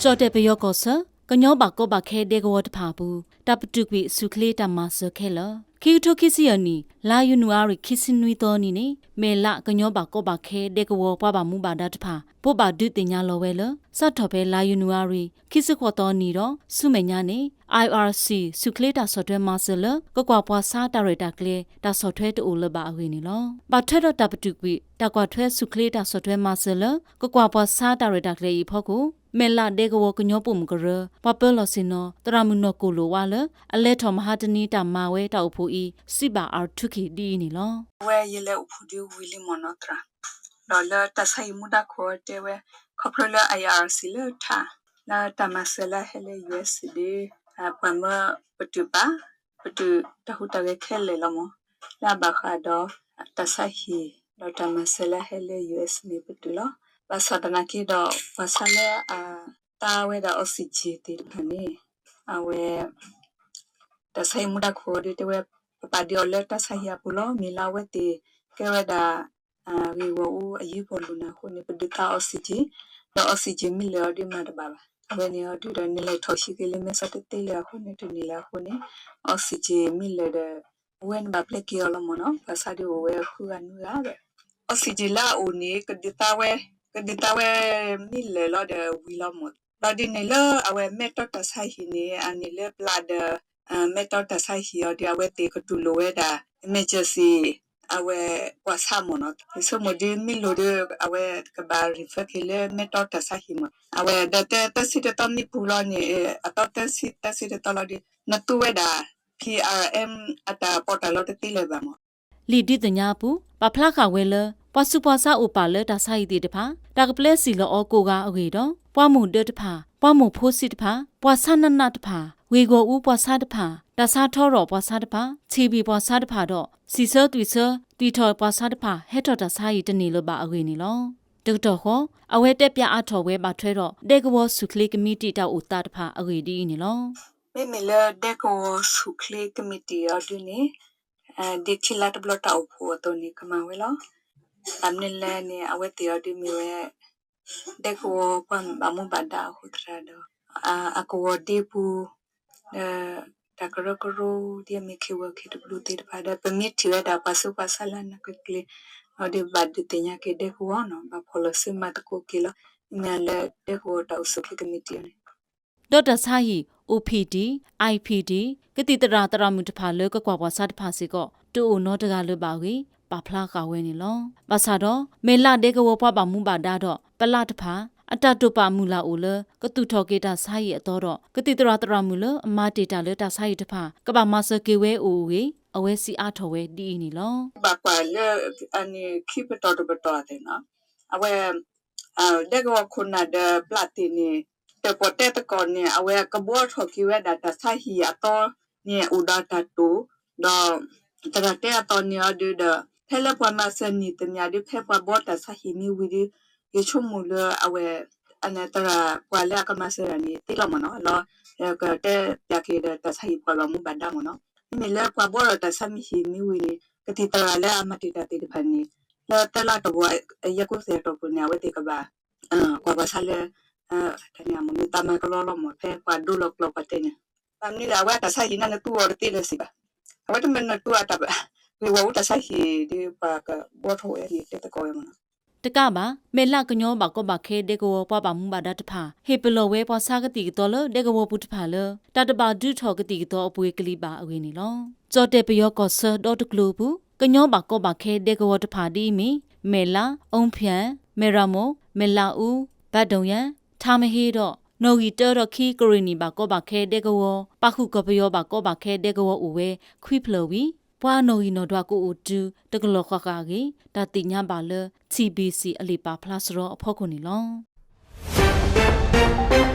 ကၠီၣ်တဲၣ်ပယီၤကီၢ်ဆၢ ကညီဘၣ်ကီဘၣ်ခဲဒဲကဝီၤတဖၣ်အပူၤ တၢ်ပတုာ်ကွံာ်ဆူၣ်ချ့တၢ်မၤစၢၤခဲလၢာ် ခံကထိခံဆံယဲၢ်နံၣ် လါယနူၤအါရံၤခံဆံနွံသီနံၤန့ၣ် မဲၢ်လးကညီဘၣ်ကီဘၣ်ခဲဒဲကဝီၤပှၤဘၣ်မူဘၣ်ဒါတဖၣ် ဘိးဘၣ်ဒုးသ့ၣ်ညါလီၤဝဲလၢ စးထီၣ်ဖဲလါယနူၤအါရံၤ ခံဆံဃိးသီနံၤဒီး ဆူမဲာ်ညါန့ၣ် IRC ဆူၣ်ချ့တၢ်ဆီၣ်ထွဲမၤစၢၤလၢ ကကွၢ်ပှၤဆါတၢ်ရဲၣ်တၢ်ကျဲၤ တၢ်ဆီၣ်ထွဲတအိၣ်လၢၤဘၣ်အဂ့ၢ်န့ၣ်လီၤ. ဘၣ်ထွဲဒီးတၢ်ပတုာ်ကွံာ် တၢ်ကွၢ်ထွဲဆူၣ်ချ့တၢ်ဆီၣ်ထွဲမၤစၢၤလၢ ကကွၢ်ပှၤဆါတၢ်ရဲၣ်တၢ်ကျဲၤအံၤအဖီခိၣ် မဲၢ်လးဒဲကဝီၤကညီပိာ်မုၣ်ကရၢ ပှၤပၢလီၢ်ဆ့ၣ်နီၤ သရၣ်မုၣ်နီၢ်ကိၣ်လိာ်ဝါလၢ အလဲၤထီၣ်မဟါတနံၤတၢ်မၤဝဲတၢ်အိၣ်ဖှိၣ်အံၤ စံးဘၣ် R two K ဒ်အံၤန့ၣ်လီၤ. ဝဲယလဲၤအိၣ်ဖှိၣ်ဒုးဝံၤလံမ့ၢ်နီၢ်သရၣ်, ဒီးလၢတၢ်ဆါဟံၣ်မူဒါခိၣ်တဲဝဲ ခီဖျိလၢ IRC လၢထး လၢတၢ်မၤစၢၤလၢဟဲလၢ U S ဒ် ပှၤမၢပတုာ်ပာ် ပတုာ်တၢ်ဟူးတၢ်ဂဲၤခဲလၢာ်လီၤမး, လၢအဘၣ်ဃးဒီး တၢ်ဆါဟံၣ် ဒီးတၢ်မၤစၢၤလၢဟဲလၢ U S န့ၣ်ပတုာ်လီၤ. ဘၣ်ဆၣ်သနာ်က့ဒီး ပှၤဆါလၢအတၢ်ဝဲဒၣ် oxygen သ့ၣ်တဖၣ်န့ၣ် အဝဲ တၢ်ဆါဟံၣ်မူဒါခိၣ်ဒ်တဲဝဲ ပပာ်ဒုးအီၤလၢတၢ်ဆါဟံၣ်အပူၤလီၤ. မ့ၢ်လၢအဝဲသ့ၣ်ကဲဝဲဒၣ် ဂ့ၢ်ဂီၢ်အူအယံၤပီၣ်လူၤန့ၣ်အဃိန့ၣ် ပဒုးသး oxygen ဒီး oxygen မ့ၢ်လၢာ်အီၤဒ်မၤတဘၣ်ဘၣ်. အဝဲန့ၣ်အီၤဒ်ဒီး နလဲၤထီၣ်ဟံးက့ၤလၢမဲဆီတသ့လၢၤအဃိန့ၣ် တန့ၢ်လၢၤအဃိန့ၣ် oxygen မ့ၢ်လၢာ်ဒီး အဝဲန့ၣ်ဘၣ်ပျဲက့ၤအီၤလီၤမ့ၢ်နီၢ်, ပှၤဆါဒုးအိၣ်ဝဲဃုဂၤနွံဂၤဒီး oxygen လၢအအိၣ်န့ၣ် ကဒုးသးဝဲ ကဒုးသးဝဲမ့ၢ်လၢာ်လီၤဒီးဝံၤလီၤမ့ၢ်. ဒီးဒ်န့ၣ်လၢအဝဲမဲၢ်တီတၢ်ဆါဟံၣ်န့ၣ် အန့ၣ်လၢပျၢ်ဒီး မဲၢ်တီတၢ်ဆါဟံၣ်အီၤဒီး အဝဲသ့ၣ်ကတူၢ်လိာ်ဝဲဒၣ် emergency အဝဲပှၤဆါမ့ၢ်နီၢ်, ယဆိကမိၣ်ဒ်မ့ၢ်လိၣ်ဒီး အဝဲကဘၣ် refer က့ၤလၢမဲၢ်တီတၢ်ဆါဟံၣ်မ့ၢ်, အဝဲဒီးတၢ်သၢဆံတသီမ့ၢ်ပူၤလီၤန့ၣ် အသီတၢ်သၢဆံ တၢ်သၢဆံတသီလီၤဒီး နသူဝဲဒၣ် P R M အတၢ်ပီးတၢ်လီတသ့လၢၤဘၣ်မ့ၢ်. လံာ်ဒုးသ့ၣ်ညါအပူၤ ပာ်ဖျါဃာ်ဝဲလၢ ပှၤဆူးပှၤဆါအိၣ်ပာ်လၢတၢ်ဆါဟံၣ်သ့ၣ်တဖၣ် တၢ်ကပျဲစံၣ်လီၤအီၤကိးဂၤအဂ့ၢ်ဒီး ပှၤမိၢ်ဒၢတဖၣ်, ပှၤမိၢ်ဖိဆံးတဖၣ်, ပှၤဆါနးနးတဖၣ်, ဂ့ၢ်ဂီၢ်အူပှၤဆါတဖၣ်, တၢ်ဆါထီရီၣ်ပှၤဆါတဖၣ်, ထံၣ်ဘံၣ်ပှၤဆါတဖၣ်ဒီး စံၣ်ဆၢသွံၣ်ဆၢ သွံၣ်ထီၣ်ပှၤဆါတဖၣ် ဟဲထီၣ်တၢ်ဆါဟံၣ်တန့ၢ်လၢၤဘၣ်အဂ့ၢ်န့ၣ်လီၤ. တကတီၢ်ဃီ အဝဲတဲဖျါအါထီၣ်ဝဲဘၣ်ထွဲဒီး ဒဲကဝီၤဆူၣ်ချ့ကမံးတံာ်တၢ်အိၣ်သးတဖၣ်အဂ့ၢ်ဒ်အံၤန့ၣ်လီၤ. မ့မ့ၢ်လၢဒဲကဝီၤဆူၣ်ချ့ကမံးတံာ်အီၤဒုန့ၣ် ဒ်ခံလါတဘျီတၢ်အိၣ်ဖှိၣ်အသိးန့ၣ် ကမၤဝဲလီၤ. ဘၣ်မနုၤလဲၣ်န့ၣ် အဝဲသ့ၣ်အီၤဒုမ့ၢ်ဝဲ ဒဲကဝီၤပှၤဘၣ်မူဘၣ်ဒါအဃိသတးဒီး အကဝီၤဒ့ပူၤ ဒီးတၢ်ကရၢကရိ ဒ်အမ့ၢ် ခ့ၣ်ဝဲၢ် ခ့ၣ်တဘျူးသ့ၣ်တဖၣ်ဒီး ပမ့ၢ်ထံၣ်ဝဲဒၣ်ပှၤဆူးပှၤဆါလၢအနၢ်ကျ့ကျ့ အီၤဒုးဘၣ်ဒုးသ့ၣ်ညါက့ၤဒဲကဝီၤနီၤ ဘၣ်ဖီၣ်လီၤစုမၤသကိးက့ၤလီၤ. မ့မ့ၢ်လၢဒဲကဝီၤတၢ်အိၣ်ဆူၣ်ချ့ကမံးတံာ်အီၤန့ၣ် ဒီးတၢ်ဆါဟံၣ် O P D, I P D ကသံၣ်သရၣ်သရၣ်မုၣ်တဖၣ်လၢကကွၢ်ပှၤဆါတဖၣ်စ့ၢ်ကီး တအိၣ်နီတဂၤလၢၤဘၣ်အဂ့ၢ် ပာ်ဖျါဃာ်ဝဲန့ၣ်လီၤ. ဘၣ်ဆၣ်ဒီး မဲၢ်လးဒဲကဝီၤပှၤဘၣ်မူဘၣ်ဒါဒီး ပလးတဖၣ် အတၢ်တိာ်ပာ်မုၢ်လၢ်အိၣ်လၢ ကသူၣ်ထီၣ်က့ၤတၢ်ဆါဟံၣ်အသီဒီး ကသံၣ်သရၣ်သရၣ်မုၣ်လၢအမၤတ့ၢ်တၢ်လၢတၢ်ဆါဟံၣ်တဖၣ် ကဘၣ်မၤစၢၤက့ၤဝဲအိၣ်အဂ့ၢ် အဝဲစံးအါထီၣ်ဝဲဒ်အံၤန့ၣ်လီၤ. ဘၣ်ကွၢ်လၢ အန့ၣ်ခံပတီၢ်တပတီၢ်သ့ၣ်နီၤ အဝဲ ဒဲကဝီၤခိၣ်နၢ်ဒီးပျၢ်သ့ၣ်န့ၣ် တၢၣ်ပီၣ်တဲသကိးန့ၣ် အဝဲကဘှီထီၣ်က့ၤဝဲဒၣ်တၢ်ဆါဟံၣ်အသီန့ၣ် အိၣ်ဒီးတၢ်တိာ်, ဒီး သရၣ်တဲအသီန့ၣ်အီၤဒုဒီး ဖဲလၢပှၤမၤစၢၤနံၣ်တမံၤဒု ဖဲပှၤဘှီတၢ်ဆါဟံၣ်မ့ၢ်ဝံၤဒု ယဆိကမိၣ်လၢအဝဲ အန့ၣ်သရၣ်ပှၤလၢအကမၤစၢၤတၢ်န့ၣ်သ့လီၤမ့ၢ်နီၤ လီၤ ကတဲပၠးက့ၤဒီးတၢ်ဆါဟံၣ်ပှၤဘၣ်မူဘၣ်ဒါမ့ၢ်နီၤ မ့မ့ၢ်လၢပှၤဘှီဒီးတၢ်ဆါမံဟံၣ်မ့ၢ်ဝံၤန့ၣ် ကသံၣ်သရၣ်လၢအမၤတ့ၢ်တၢ်သ့ၣ်တဖၣ်န့ၣ် လၢသၢလါတီၢ်ပူၤ ယဲၢ်ကိးသဲၣ်တီၢ်ပူၤန့ၣ် အဝဲသ့ၣ်ကဘၣ် ကွၢ်ပှၤဆါလၢ တၢ်န့ၣ်အမ့ၢ်မ့ၢ်သးမၤကလီလီၤမ့ၢ် ဖဲပှၤဒိလီၤကျိာ်ပှၤတဲန့ၣ် ဘၣ်မနုၤလဲၣ် အဝဲအတၢ်ဆါဟံၣ်န့ၣ်နသူအီၤတသ့လၢၤစံးဘၣ်, အဝဲတမ့ၢ်နသူအတၢ်ဘၣ်, ဂ့ၢ်ဝီအူတၢ်ဆါဟံၣ်ဒီးပှၤကဘှီထီၣ်ဝဲန့ၣ်တဲသကိးဝဲမ့ၢ်နီၤ တကးဘၣ် မဲၢ်လးကညီဘၣ်ကီဘၣ်ခဲဒဲကဝီၤပှၤဘၣ်မူဘၣ်ဒါတဖၣ် ဟ့ၣ်ပလီၢ်ဝဲပှၤဆါကသံၣ်ကသီလၢဒဲကဝီၤပူၤတဖၣ်လၢ တၢ်တဘၣ်ဒုးထီၣ်ကသံၣ်ကသီအပှ့ၤကလံၤဘၣ်အဂ့ၢ်န့ၣ်လီၤ. ကၠီၣ်တဲၣ်ပယီၤကီၢ်ဆၢဒီတကျိၤအပူၤ ကညီဘၣ်ကီဘၣ်ခဲဒဲကဝီၤတဖၣ်ဒ်အံၤမ့ၢ် မဲၢ်လး, အူဖၠၣ်, မဲၢ်ရမိၢ်, မဲၢ်လးအူ, ဘၣ်ဒိၣ်ယၣ်, ထါမဟ့ဒီး နီၣ်ဂံၢ်တၢဒီးခံကရ့ၣ်နံၣ်ဘၣ်ကီဘၣ်ခဲဒဲကဝီၤ ပာ်ဃုာ်ကီၢ်ပယီၤဘၣ်ကီဘၣ်ခဲဒဲကဝီၤအိၣ်ဝဲခွံဖျၢၣ်ဝံၤ ပှၤနီၣ်ဂံၢ်နီၣ်ဒွးကအိၣ်တုၤတကလီၢ်ဃၣ်ဃၣ်အဂ့ၢ် တၢ်သ့ၣ်ညါဘၣ်လၢ T B C အလံာ်ပာ်ဖျါစရီအဖီခိၣ်န့ၣ်လီၤ.